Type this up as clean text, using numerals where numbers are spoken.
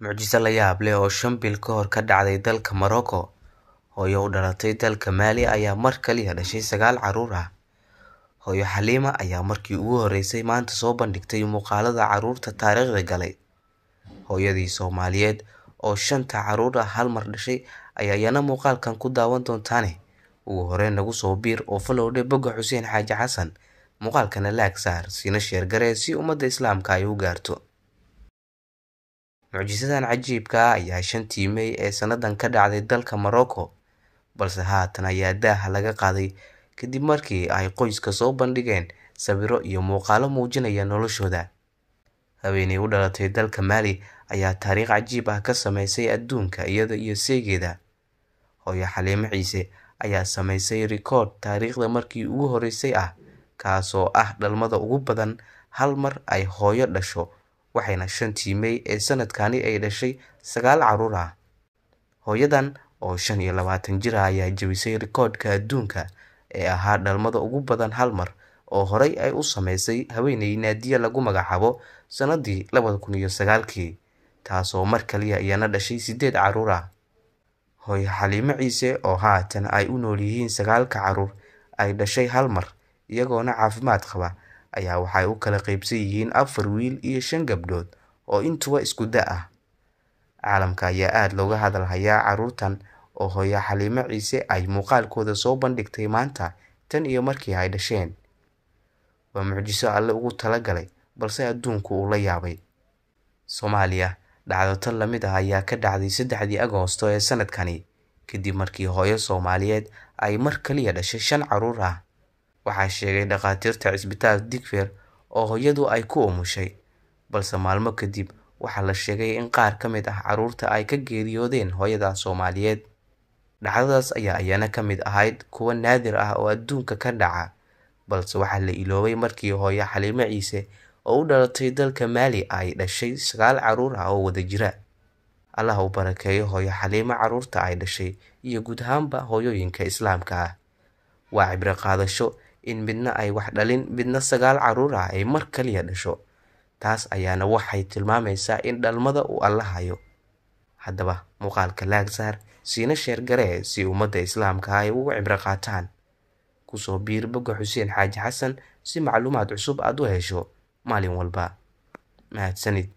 Mucjiso la yaab leh oo 5 bil ka hor ka dhacday dalka Morocco. Hooyo u dhalatay dalka Mali ayaa mar kaliya dhashay sagaal carruur ah. Hooyo Xaliima ayaa markii ugu horeysay maanta soo bandhigtay muuqaalada carruurta taariikhda galay. Hooyadii Soomaaliyeed oo shanta carruur ah hal mar dhashay ayaa iyana muuqaalkan ku daawan doontaane. Ugu horeyn nagu soo biir oo follow dheh bogga Xuseen Xaaji Xasan. Muuqaalkana like saar, siina share garee si ummadda Islaamka ay u gaarto. Mucjisadan cajiibka ah ayaa 5-tii May ee sanadan ka dhacday dalka Morocco, balse haatan ayaa daaha laga qaaday kadib markii ay qoyska soo bandhigeen sawirro iyo muuqaallo muujinaya noloshooda. Haweeney u dhalatay dalka Mali ayaa taariikh cajiib ah ka sameysay adduunka iyada iyo seegeeda. Hooyo Xaliimo Ciise ayaa sameysay rikoodh taariikhda markii ugu horeysay ah, kaasoo ah dhalmada ugu badan hal mar ay hooyo dhasho, waxayna 5-tii May ee sanadkani ay dhashay sagaal carruur ah. Hooyadan oo 25 jir ah ayaa jebisay rikoodhka adduunka ee ahaa dhalmada ugu badan hal mar oo horey ay u sameysay haweeney Naadiya lagu magacaabo sanadii 2009-kii, taasoo mar kaliya iyana dhashay sideed carruur ah. Hooyo Xaliimo Ciise oo haatan ay u nool yihiin sagaalka carruur ay dhashay hal mar iyagoona caafimaad qaba ayaa waxay u kala qaybsan yihiin afar wiil iyo shan gabdhood oo intuba isku da' ah. Caalamka ayaa aada looga hadal hayaa carruurtan oo hooyo Xaliimo Ciise ay muuqaalkooda soo bandhigtay maanta tan iyo markii ay dhasheen. Waa mucjiso Alle ugu talagalay, balse adduunku uu la yaabay. Soomaaliya dhacdo tan la mid ah ayaa ka dhacday 3-dii Agoosto ee sanadkani, kadib markii hooyo Soomaaliyeed ay mar kaliya dhashay shan carruur ah. Waxaa sheegay dhakhaatiirta cisbitaal Digfaar oo hooyadu ay ku umushay, balse maalmo kadib waxaa la sheegay in qaar ka mid ah carruurta ay ka geeriyoodeen hooyada Soomaaliyeed. Dhacdadaas ayaa iyana ka mid ahayd kuwo naadir ah oo adduunka ka dhaca, balse waxaa la iloobay markii hooyo Xaliimo Ciise oo u dhalatay dalka Mali ay dhashay sagaal carruur ah oo wada jira. Allah u barakeeyo hooyo Xaliimo carruurta ay dhashay iyo guud ahaanba hooyooyinka Islaamka ah. Waa cibro qaadasho in midna ay wax dhalin, midna sagaal carruur ah ay mar kaliya dhasho. Taas ayaana waxay tilmaamaysaa in dhalmada uu Alla hayo. Haddaba muuqaalka like saar, siina share garee si ummadda Islaamka ay ugu cibro qaataan. Kusoo biir bogga Xuseen Xaaji Xasan si macluumaad cusub aad u hesho maalin walba. Mahadsanid.